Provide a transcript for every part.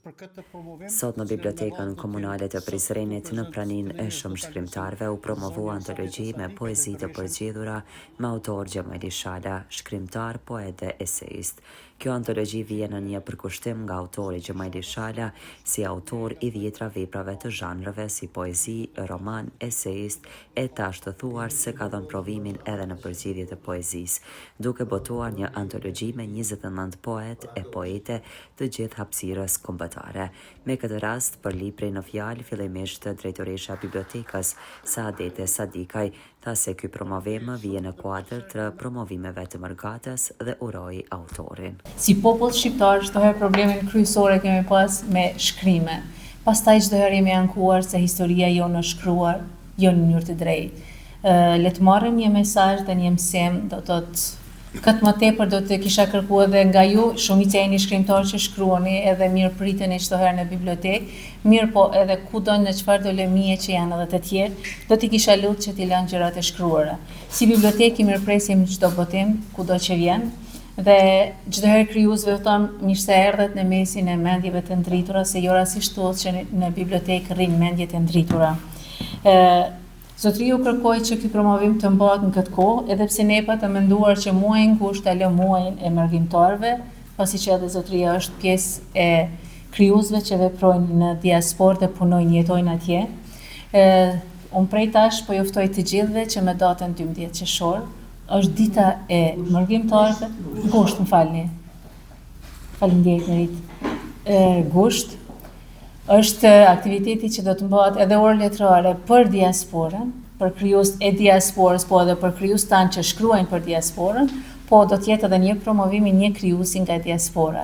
Sot në Bibliotekën Komunale të Prizrenit, në praninë e shumë shkrimtarëve u promovua antologji me poezi të përzgjedhura me autor Xhemajli Shala, shkrimtar, poet dhe eseist. Kjo antologji vije në një përkushtim nga autori Xhemajli Shala si autor i dhjetra veprave të zhanreve si poezi, roman, eseist e tash të thuash se ka dhënë provimin edhe në përzgjedhje të poezisë, duke botuar një antologji me 29 poetë e poete të gjithë hapësirës kombëtare. Me këtë rast, për librin në fjalë, fillimisht drejtoresha e bibliotekës, Saadete Sadikaj, tha se ky promovim vije në kuadër të promovimeve të mërgatës dhe uroi autorin. Si popull shqiptar çdoherë problemin kryesor e kemi pas me shkrime. Pastaj çdoherë jemi ankuar se historia jonë është shkruar jo në mënyrë të drejtë. Le të marrim një mesazh dhe një mësim, do të thotë këtë më tepër do të kisha kërku edhe nga ju, shumica jeni shkrimtarë që shkruani edhe mirëpriteni çdo herë në bibliotekë, mirëpo edhe kudo në çfarëdo lëmie që janë edhe të tjerë, do t'i kisha lutë që t'i lënë gjërat e shkruara. Si bibliotekë i mirëpresim çdo botim, kudo që vjen, dhe çdo herë krijuesve u them mirë se erdhët në mesin e mendjeve të ndritura, se jo rastësisht thuhet që në bibliotekë rrinë mendjet e ndritura. Ë Zotëriu kërkoi që ky promovim të mbahet në këtë kohë, edhe pse ne patëm menduar që muajin gusht ta lëmë muajin e mërgimtarëve, pasi që edhe zotëria është pjesë e krijuesve që veprojnë në diasporë dhe punojnë, jetojnë atje. Ë unë prej tash po ju ftoj të gjithëve që me datën 12 qershor është dita e mërgimtarëve, gusht, më falni. Faleminderit Merit. Ë gusht Është aktiviteti që do të mbahet edhe orë letrare për diasporën, për krijues e diasporës, po edhe për krijues tanë që shkruajnë për diasporën, po do të jetë edhe një promovim i një krijuesi nga diaspora.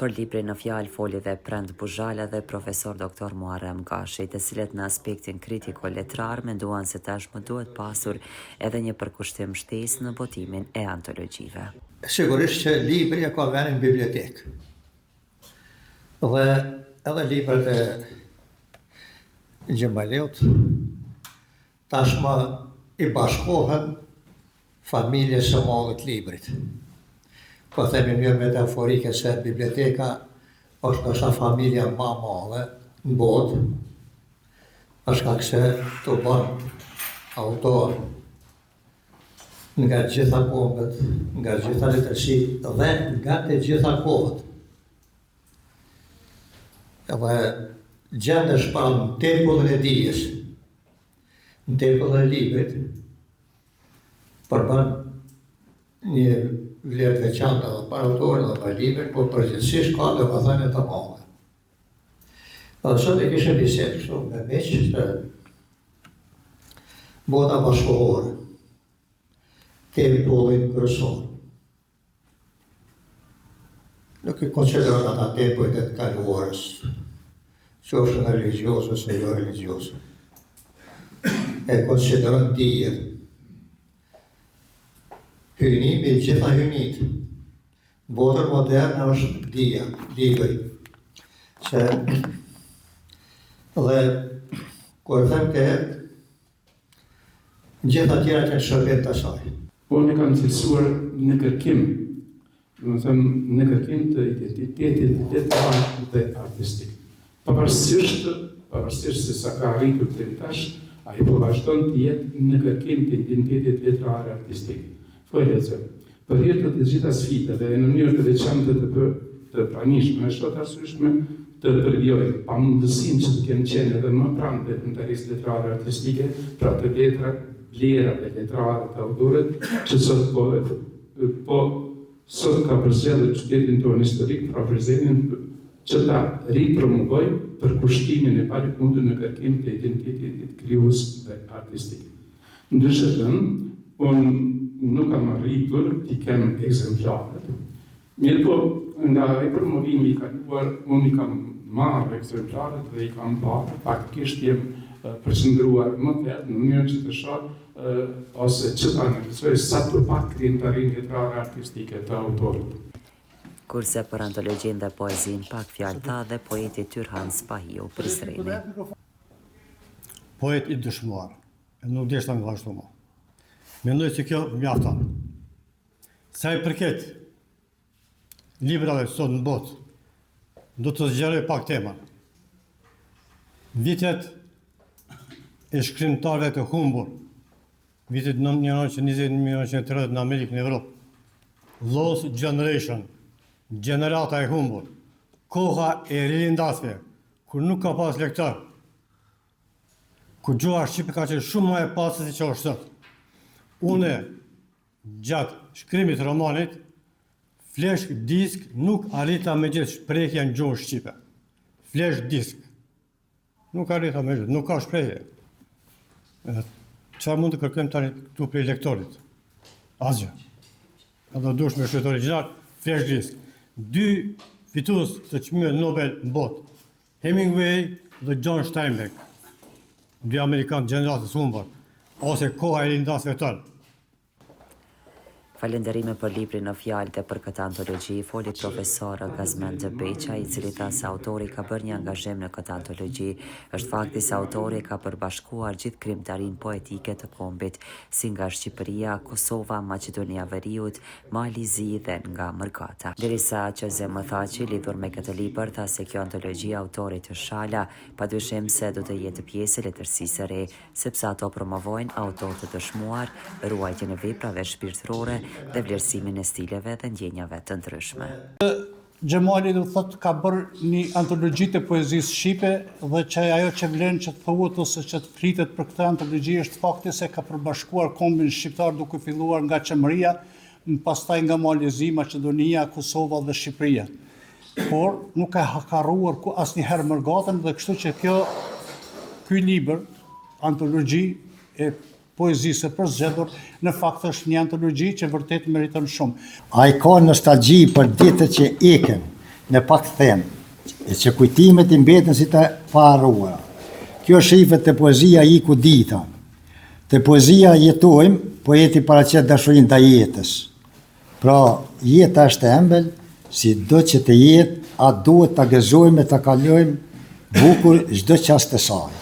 Për librin në fjalë foli dhe Prend Buzhala dhe profesor doktor Muharrem Gashi, të cilët në aspektin kritiko-letrar menduan se tashmë duhet pasur edhe një përkushtim shtesë në botimin e antologjive. Sigurisht që libri e ka venin në bibliotekë. Dhe edhe librat e Xhemajliut tashmë i bashkohen familjes së madhe të librit. Po themi në mënyrë metaforike se biblioteka është ndoshta familja ma e madhe në botë, për shkak se tubon autorë nga gjitha kombet, nga gjitha letërsitë dhe nga të gjitha kohët. Edhe gjendesh pra në tempullin e dijes, në tempullin e librit, përbën një vlerë të veçantë edhe për autorin dhe për librin, por përgjithësisht ka domethënie të madhe. Dhe sot e kisha bisedë kështu me miq se bota bashkëkohore, tempullin kryesor. Nuk i konsideron ata tempujt e të kaluarës, qofshin religjioze ose jo religjioze. E konsideron dijen. Hyjni mbi gjitha hyjnitë. Botën moderne është dija, libri. Se dhe kur e them këtë, gjitha tjerat janë shërbim të saj. Po unë e kam cilësuar në kërkim, domethënë në kërkim të identitetit letrar dhe artistik. Pavarësisht, pavarësisht se sa ka arritur deri tash, ai po vazhdon të jetë në kërkim të identitetit letrar e artistik. Po e lexoj. Për hir të të gjitha sfidave e në mënyrë të veçantë të për, të pranishme, është e arsyeshme të përvijoj pamundësinë që të kem qenë edhe më pranë veprimtarisë letrare artistike, pra të letra, vlerave letrare të autorit, që sot po, po Sot ka përzgjedhur qytetin tonë historik, pra Prizrenin, që ta ripromovojë përkushtimin e palëkundur në kërkim të identitetit krijues dhe artistik. Ndryshe thënë, unë nuk kam arritur t'i kem ekzemplarët, mirëpo nga ripromovimi i kaluar unë i kam marrë ekzemplarët dhe i kam parë, faktikisht jem përqendruar më thellë në mënyrë që të shoh ose që të analizoj sa të pak krijimtarinë letrare artistike të autorit. Kurse për antologjinë dhe poezinë pak fjalë tha dhe poeti Tyrhan Spahiu, Prizreni. Poet i dëshmuar, e nuk deshta me vazhdu mo. Mendoj se kjo mjafton. Sa i përket librave sot në botë. Do të zgjeroj pak temën. Vitet e shkrimtarëve të humbur, vitet 1920-1930 në Amerikë, në Evropë, Lost Generation, gjenerata e humbur, koha e rilindasve, kur nuk ka pas lektor, kur gjuha shqipe ka qenë shumë më e pastër se që është sot. Une, gjatë shkrimit romanit, flash disk nuk arrita me gjetë shprehje në gjuhën shqipe. Flash disk. Nuk arrita me gjetë, nuk ka shprehje. Çfarë mund të kërkojmë tani këtu prej lektorit? Asgjë. Edhe duhesh me shkruajt origjinal, flash disk. Dy fitues të çmimit Nobel në botë, Hemingway dhe John Steinbeck, dy amerikanë të gjeneratës humbur, ose koha e rilindasve tonë. Falenderime për librin në fjalë dhe për këtë antologji foli profesor Gazmend Beqaj, i cili tha se autori ka bërë një angazhim në këtë antologji. Është fakti se autori ka përbashkuar gjithë krijimtarinë poetike të kombit, si nga Shqipëria, Kosova, Maqedonia e Veriut, Mali i Zi dhe nga mërgata. Derisa Qazim Thaçi lidhur me këtë libër tha se kjo antologji e autorit Shala padyshim se do të jetë pjesë e letërsisë së re, sepse ato promovojnë autorë të dëshmuar, ruajtjen e veprave shpirtërore dhe vlerësimin e stileve dhe ndjenjave të ndryshme. Xhemali do të thotë ka bërë një antologji të poezisë shqipe dhe që ajo që vlen që të thuhet ose që të flitet për këtë antologji është fakti se ka përbashkuar kombin shqiptar duke filluar nga Çamëria, më pastaj nga Mali i Zi, Maqedonia, Kosova dhe Shqipëria. Por nuk e ka harruar asnjëherë mërgatën dhe kështu që kjo ky libër antologji e poezisë së përzgjedhur, në fakt është një antologji që vërtet meriton shumë. Ai ka nostalgji për ditët që ikën në pa kthim, e që kujtimet i mbeten si të paharruara. Kjo shifet te poezia Iku dita. Te poezia Jetojmë, poeti paraqet dashurinë ndaj jetës. Pra, jeta është e ëmbël, sido që të jetë, atë duhet ta gëzojmë e ta kalojmë bukur çdo çast të saj.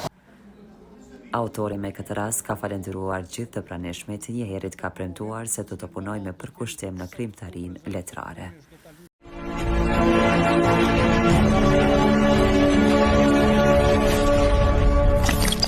Autori me këtë rast ka falënderuar gjithë të pranishmit, njëherit ka premtuar se do të punojë me përkushtim në krijimtarinë letrare.